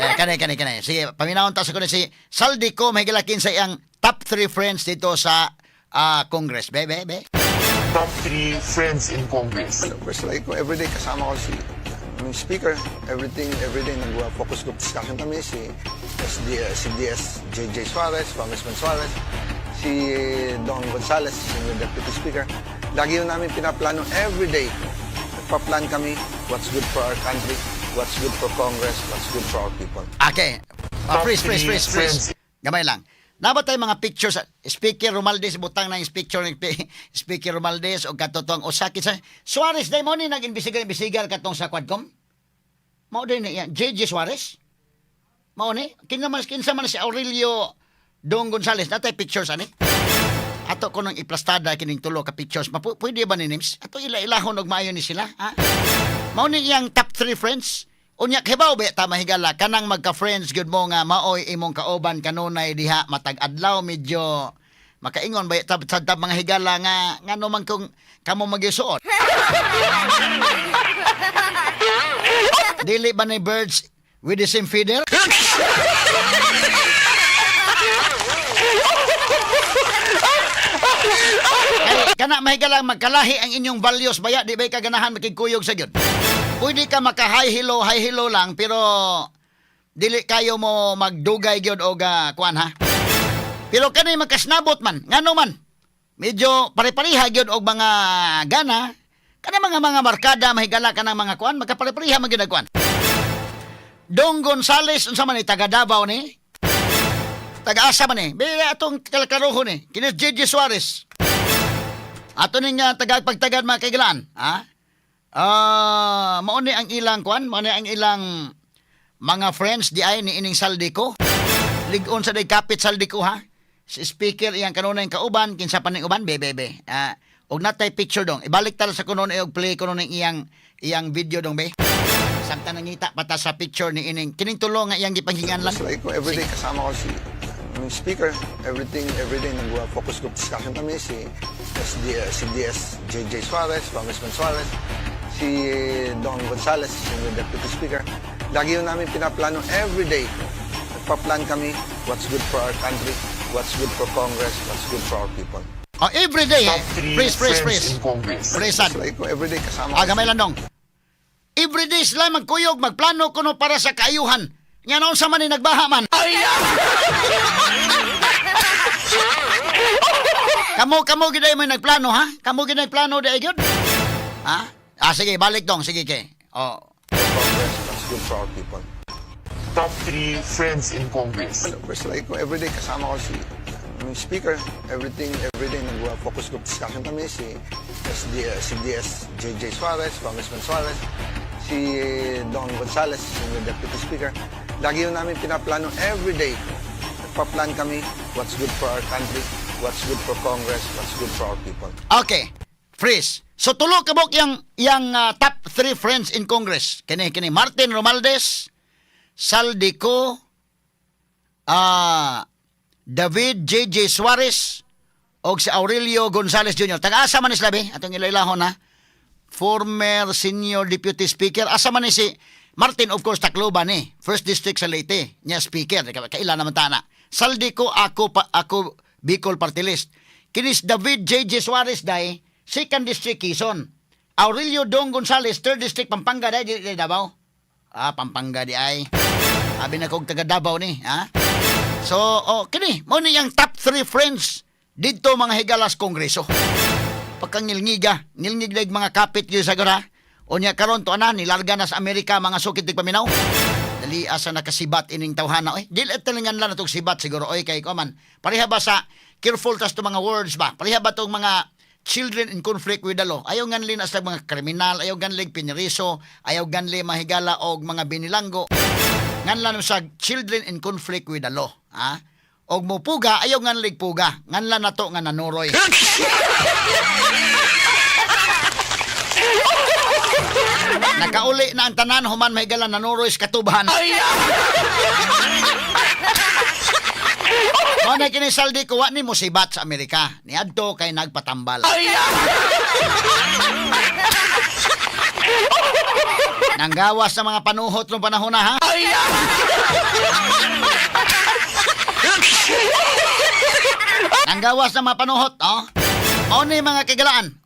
Eh, kani kani kani. Sige, paminawon ta sa kuno si Zaldy Co, mahigala, kinsa iyang top 3 friends dito sa Congress. Be, be, be. Top 3 friends in Congress. Of course, like everyday kasama ko si yung speaker, everything, everyday nag-focus group discussion kami, si SD, si DS JJ Suarez, Congressman Suarez, si Don Gonzales, Senior Deputy Speaker. Lagi yun namin pinaplano everyday. Nagpa-plan kami what's good for our country, what's good for Congress, what's good for our people. Okay. Freeze, freeze, freeze, freeze. Gamay lang. Dapat tayo mga pictures. Speaker Romualdez, butang na yung picture ni Speaker Romualdez o katotong Osaki sa Suarez, dahil mo ni nag-imbisigal imbisigal katong sa Quadcom? Mao din niya. JJ Suarez? Mao ni? Kinsa man si Aurelio Dong Gonzales. Natay pictures ani? Ato ko nang iplastada kining tulo ka pictures. Pwede ba ni Nims? Ato ila-ilahon og maayo ni sila, ha? Mao ni iyang top 3 friends. Unya kibaw ba ta, mahigala, kanang magka-friends gyud mo nga maoy imong kauban kanunay diha matag adlaw, medyo makaingon ba ta sa mga higala nga ngano man kung kamo magyusuot. Dili ba ni birds with the same feather? Kay kana, mahigala, magkalahi ang inyong values baya, di ba kaganahan makigkuyog sa gyud? Pwede ka maka hi hello lang, pero dili kayo mo magdugay gyud og kuan ha. Pero kani magkasnabot man, ngano man? Medyo pare-pareha gyud og mga gana. Kana mga barkada, mahigala, kanang mga kuan, magkapare-pareha man gyud ang kuan. Dong Gonzales, unsa man ni, taga Davao ni? Taga-asa man ni? Be atong kalakaroho ni. Kini JJ Suarez. Ato ning tagapagtagad, mga kaigalaan, ha? Mao ni ang ilang kuan, mao ni ang ilang mga friends di ay ni ining Zaldy Co. Lig-on sa day kapit Zaldy Co, ha. Si speaker iyang kanunay kauban, kinsa pa ning uban, be be be. Og natay picture dong. Ibalik ta sa kuno og play kuno ning iyang iyang video dong, be. Samtang nangita pa ta sa picture ni ining kining tulo nga iyang gipanghinganlan. It's like everyday kasama ko si yung speaker, everything, everyday nag-focus group discussion kami, si SD, si DS JJ Suarez, Congressman Suarez, si Don Gonzales, Senior Deputy Speaker. Lagi yun namin pinaplano everyday. Nagpa-plan kami what's good for our country, what's good for Congress, what's good for our people. Oh, every day. Top 3 Freeze, freeze, friends freeze. in Congress. Freeze, sad. It's like everyday kasama Ah, ko gamay lang dong. Every day sila magkuyog, magplano kuno para sa kaayuhan. Nga noon sa man ni nagbaha man. Kamo, kamo gid ay mo nagplano, ha? Kamo gid nagplano di ay gyud? Ha? Ah, sige, balik dong, sige kay. Oh. Congress, what's good for our people. Top 3 friends in Congress. Of course, like everyday kasama ko si yung speaker, everything, everyday nag-focus group discussion kami, si SD, si DS JJ Suarez, Congressman Suarez, si Don Gonzales, Senior Deputy Speaker. Lagi yun namin pinaplano everyday. Nagpa-plan kami what's good for our country, what's good for Congress, what's good for our people. Okay. Freeze. So tulo ka buok yang top 3 friends in Congress. Kini kini Martin Romualdez, Zaldy Co, David J.J. Suarez og si Aurelio Gonzales Jr. Taga-asa man ni sila be? Atong ilailahon ha. Former senior deputy speaker. Asa man ni si Martin, of course, Tacloban ni. First district sa Leyte. Niya speaker. Kaila naman tana. Zaldy Co, ako, pa, ako Bicol Party List. Kinis David J.J. Suarez day, second district Quezon. Aurelio Dong Gonzales, third district Pampanga day, di, di Davao. Ah, Pampanga di ay. Abi na kog taga Davao ni, ha? So, oh, kini, mo ni yang top 3 friends didto, mga higalas, Kongreso. Pagkangilngiga, ngilngig daig mga kapit gyud sa gora. Unya karon to ana nilarga na sa Amerika, mga sukit dig paminaw. Dali asa nakasibat ining tawhana oy. Dili talingan lang natong sibat siguro oy, kay kuman. Pareha ba sa careful tas to mga words ba? Pareha ba tong mga children in conflict with the law? Ayaw nganli na sa mga kriminal, ayaw ganli piniriso, ayaw ganli mahigala og mga binilanggo. Nganlan sa children in conflict with the law, ha? Og mupuga, ayaw nganlig puga. Nganlan na to nga nanuroy. Nakauli na ang tanan human, mahigala, nanuroy sa katubahan. Mao na kini Zaldy ko, wa ni musibat sa Amerika. Niadto kay nagpatambal. Nanggawas sa mga panuhot ng panahon na, ha? Nanggawas sa mga panuhot, oh. Mao ni mga kigalaan.